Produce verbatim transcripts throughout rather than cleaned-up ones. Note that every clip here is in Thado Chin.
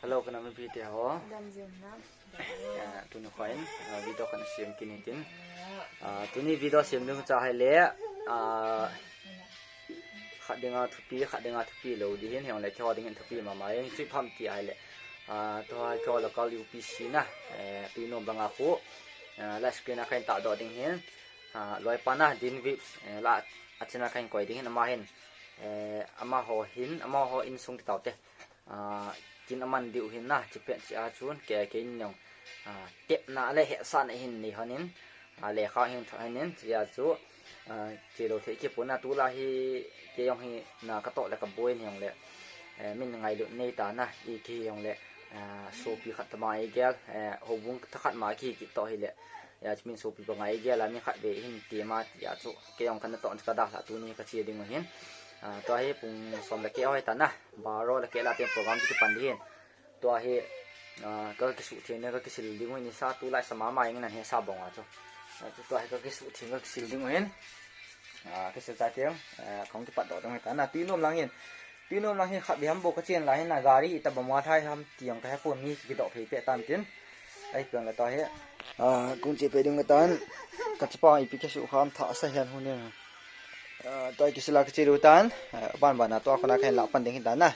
Hello, ka nam mipi te ho. Dam jing na. Ah, tuni khoin, ah, video kan sem kit in tin. Ah, tuni video sem ding cha hai le, ah, khat dinga thupi, khat dinga thupi lou ding hin, hijongle keiho ding hin thupi mama, hiche pam ti hai le. Ah, tua keiho local U P C na, eh, tui nom banga khu, ah, live screen a kahin tahdoh ding hin, ah, loipa na, Din Vips, eh, la, a channel kahin koi ding hin, ama hin, eh, amaho hin, amaho insung ti taute. Ah, kin aman diu hin na, chipet chi a chun, ke, keini jong, ah, tepna le hetsahna hin nei hon in, ah, lekha hin thot hon in, chia chu, ah, chelou thei kipon na tulai hi, kei jong hi na katoh le kaboi in hijongle, eh, min ngailut nei ta na, i kihi jongle, ah, sopi khat tama i gel, eh, houbung thakhat ma kihi kit toh hile, ya chu min sopi banga i gel a, mi khat ve hin ti ma, ya chu kei jong kana toh kadalha tuni kache ding u hin. Ah, tua hi pung som le keh hoi ta na, baro le keh la teng program chu kipan ding hin. Tua hi, ah, ka kisuh theng le ka kisil ding u hin, nisa tulai sa mama jeng in ahi sa bang a chu. Ah, chu tua hi ka kisuh theng ka kisil ding u hin. Ah, kisil ta teng, ah, kahung kipat doh ding u hi ta na, tui nom lang hin. Tui nom lang hi khat beh ham bou kachen lai hin na, gari ita bang ma thai ham ti jong kahe pon, mi kidoh phei peh tan tin. Ahi peng le tua hi. Ah, kung che phei ding u hi tan. Ka chapa ipi kisuh kham tha sa hian hun ding. Ah, tua kisil a kache diu tan. Ah, aban ban a tua kona kahin lah pan ding hi tan na.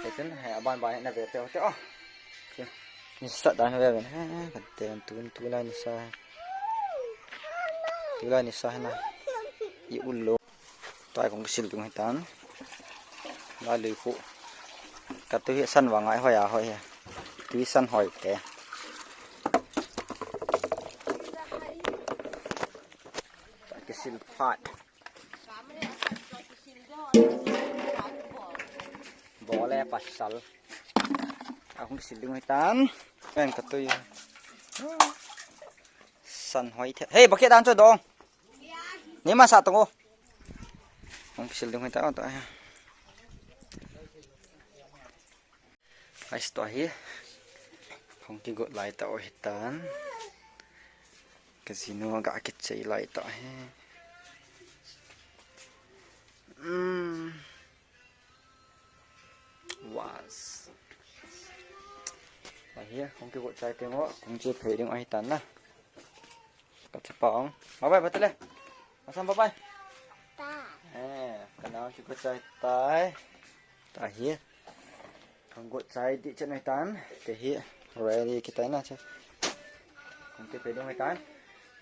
Hichun, eh, aban ban na ve peh u te o. Nisa dan ve ve. Eh, eh, ka te tu, tulai nisa. Tulai nisa hi na. I ul lou. Tua hi kong kisil ding u hi tan. Lai lui khu. Ka tui hi san vang a hoi a hoi hi. Tui san hoi te. Tua kisil phat. Bole pasal. A kong kisil ding u hi tan. Pen ka tui. San hoi the. Hey, bucket dan chu dong. Ni ma sa tung o. Hung kisil ding u hi ta o ta. Guys, tua hi. Hung kigot lai ta u hi tan. Ka jinu ga kichei lai ta hi. Hmm. Was. Tua hi, hung kigot chai teng o, kung che phei ding u hi tan na. Ka chapa ong. Bye bye, Patele. Asam bye bye. Ta. Eh, ka nao kigot chai tai. Tua hi. Kung got chai di chen u hi tan. Te hi. Ready kitai na che. Kung che phei ding u hi tan.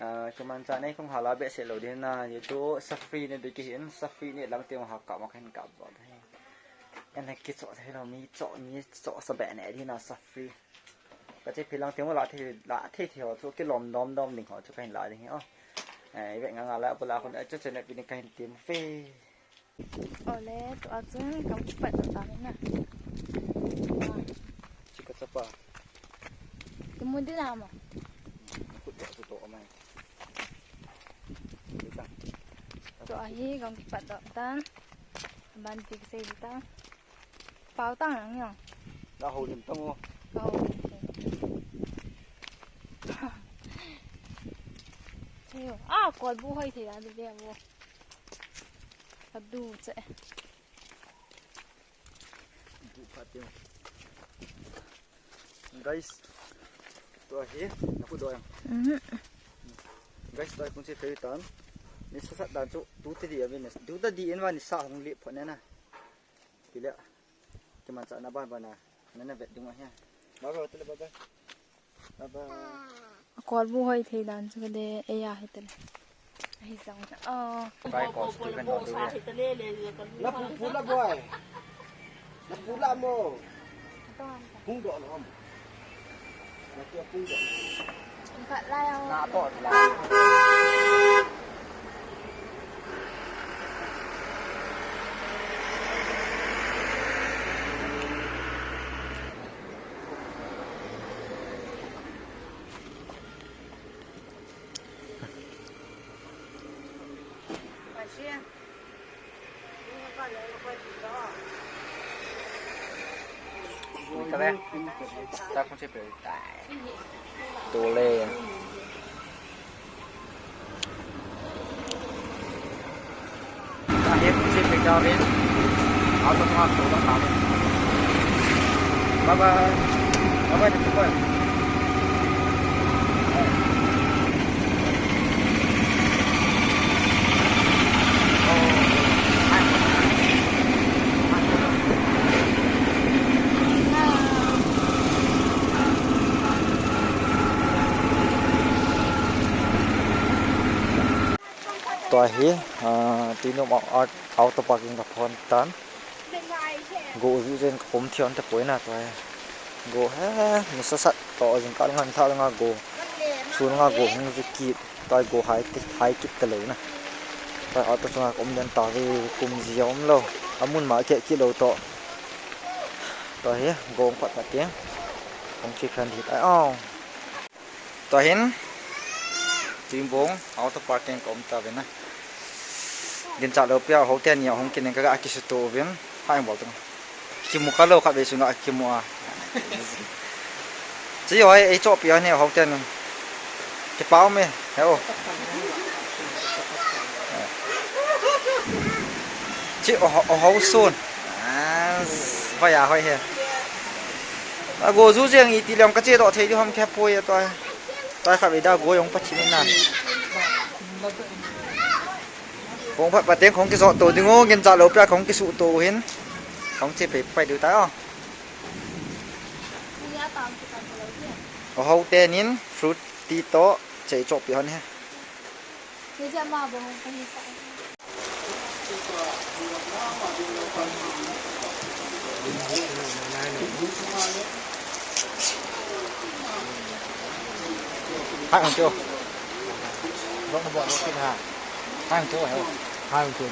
Ah, kimanchah nei kong hala behseh lou ding na, YouTube safri ne ding kihin, safri ne lang teng ha ka ma kahin kap bol. En kicho thei lou, mi cho, mi cho sa be ne ding na safri. Ka che phei lang teng la thei, la thei thei ho chu kilom dom dom ding ho chu kahin la ding hi o. Eh, i ve nga nga la, bula kon, eh, cho cho ne pi ne kahin tim fe. Ole, tua chun kam kipat doh ta na. Chika chapa. Tumu di la mo. Khut doh chu doh mai. Tua hi kam kipat doh tan. Ban ti kisei tan. Pau tang ang yo. La ho lim tang o. Ka ho lim tang. Thei o. Ah, kol bu hoi thei la di le bo. Ka du che. Du pha teng. Guys, tua hi, na khu doi. Mhm. Guys, tua hi kung che phei tan. Nisa sat dan chu, tu te di a ve ne. Tu ta di en va nisa hung le pho ne na. Ti le. Kimanchah na ban ban na. Na na vet ding u hi. Bye bye, Patele, bye bye. Bye bye. Kol bu hoi thei dan chu ka de, e ya hi tele. Ahi jong na. Oh. Kai ko stu kan do le. La pu pu la boy. La pu la mo. Hung do lo mo. La pu pu do. Ka la ya. Na to la. Dole. Ahem si pegawin. Auto tuma tolong kami. Bye bye. Bye bye, bye bye. Tua hi, ah, tuinom a, a, auto parking ka phone tan. Go ju jeng ka pom thiam ta poi na tua hi. Go he, ni sa sat to jing kal ngan tha nga go. Sun nga go hung ju kit. Tua go hai ti, hai kit ta lo na. Tua auto sunga ka um den ta ve kum ji a um lo. Amun ma ke kit lo to. Tua hi, go phat phat te. Kong chi phan di tai. Au. Tua hin, Tuibong, auto parking ka um ta ve na. Ginchat lou pia, hotel ni a hung kinin ka ga kisuto uvin. Hai bol tung. Kimu kha lou khat ve sunga kimu a. Chi hoi, ei chopi hoi ni hotel ni. Kipau me, he o. Chi o, o hou sun. Ah, hoi a, hoi he. A go ju jeng iti lem ka che doh thei diu ham khe poi a tua. Tua kha ve da go jong pa chin na. Kong phat phat teng kong kijo to ding o, ginchat lou pia kong kisuto hin. Kong che pe pai diu ta o. O hou te nin fruit ti to che chopi hon he. Hai hong chu. Dong bo lo kin ha. Hai hong chu hai. Hai hong chu.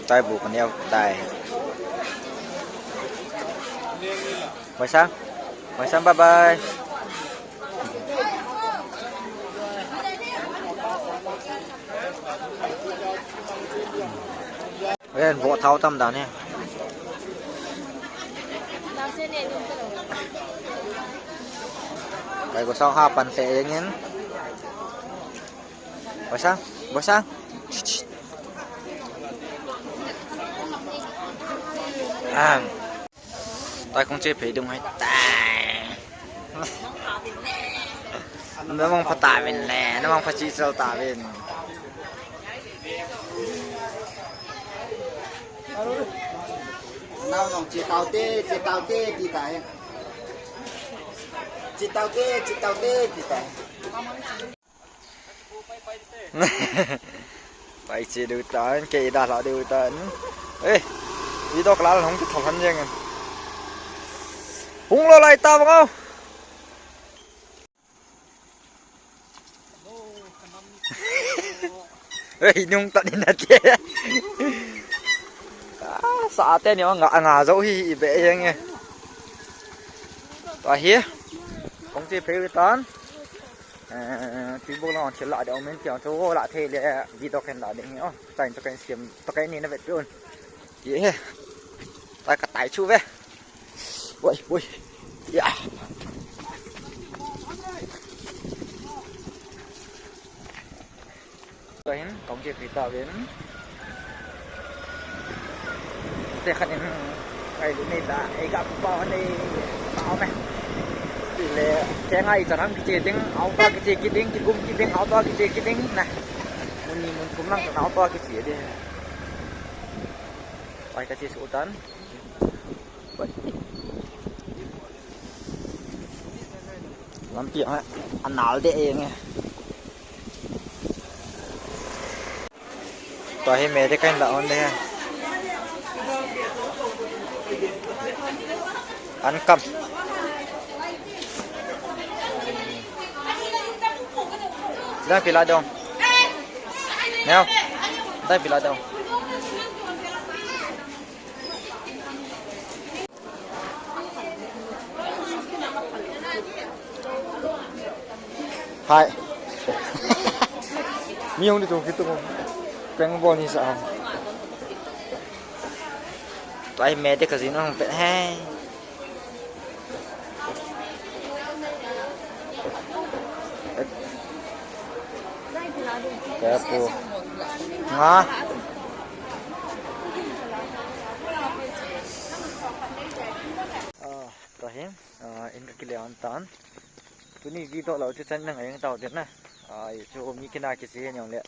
Tai bu ka neo tai. Mai sang. Mai sang, bye bye. Ven vo thao tam dan he. Kai ko sao ha pan se eng in. Bo sang, bo sang. Ang. Tai kong che phei dung hai tai. Na mong pha ta vin le, na mong pha chi chal ta vin. Nau nong che tau te, che tau te ti tai. Che tau te, che tau te ti tai. Pai che diu tan, kei da hla diu tan. Eh, video ka la hong kithol han jeng. Hung lo lai ta bang au. Eh, nung ta ni na te. Ah, sa te ni nga, nga zo hi i be jeng e. Tua hi. Kong che phei tan. Eh, Tuibong lang thil la ding um in tia chu la thei le video khen la ding hi o. Tain to kan siam to kan ni na vet pe un. Ye he. Tai ka tai chu ve. Oi, oi. Ya. Tua hin kong che phei ta uvin. Te khat in ai lu nei ta, ei ga pu pa nei ta me. Ti le, te ngai chan ham kiche ding, auto kiche kit ding, kikum kit ding, auto kiche kit ding na. Mun ni mun kum lang chan auto kiche ding. Pai ka che su tan. Lampi a, a nal de eng e. Tua hi me te kahin la on de. An kam. Dang pila dong. Neo. Dang pila dong. Hai. Mi hung di tu kitu. Peng bol ni sa. Tu ai me de ka zin hung pe hai. Ka pu. Nga. Ah, tahin. Ah, in ka kile an tan. Tuni video lo chu chan nang ayang tau den na. Ah, chu mi kina kichi hen yong le.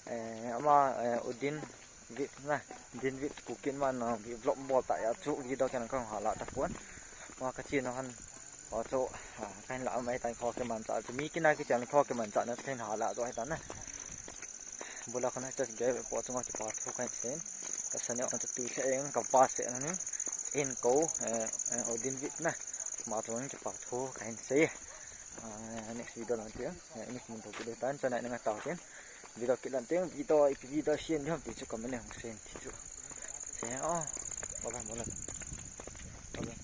Eh, ama, eh, Udin Vip na. Din Vip Kuki in man na vi vlog bol ta ya chu video kan kong hala ta pon. Ma ka chi no han. O chu, ah, kan la mai tan kho ke man cha. Chu mi kina kichi an kho ke man cha na kan hala to hai ta na. Bula khana just ge po chu nga kipa thu kan sen. Ka sanya on chu tu che eng ka pa se na ni. In ko, eh, eh, Udin Vip na. Ma chu nga kipa thu kan se. Ah, next video lang tin, eh, next mun to video tan chana nga tau tin. Video kilan tin, video, ipi video sien diham ti chu comment hung sen ti chu. Se, oh, bye bye, bye bye. Bye bye.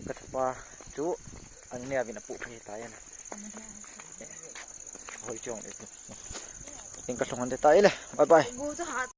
Ka chapa chu, an ne avin apu phe ta yan. Hoi chong le tu. Tin ka thong an te ta ile. Bye bye. Go to heart.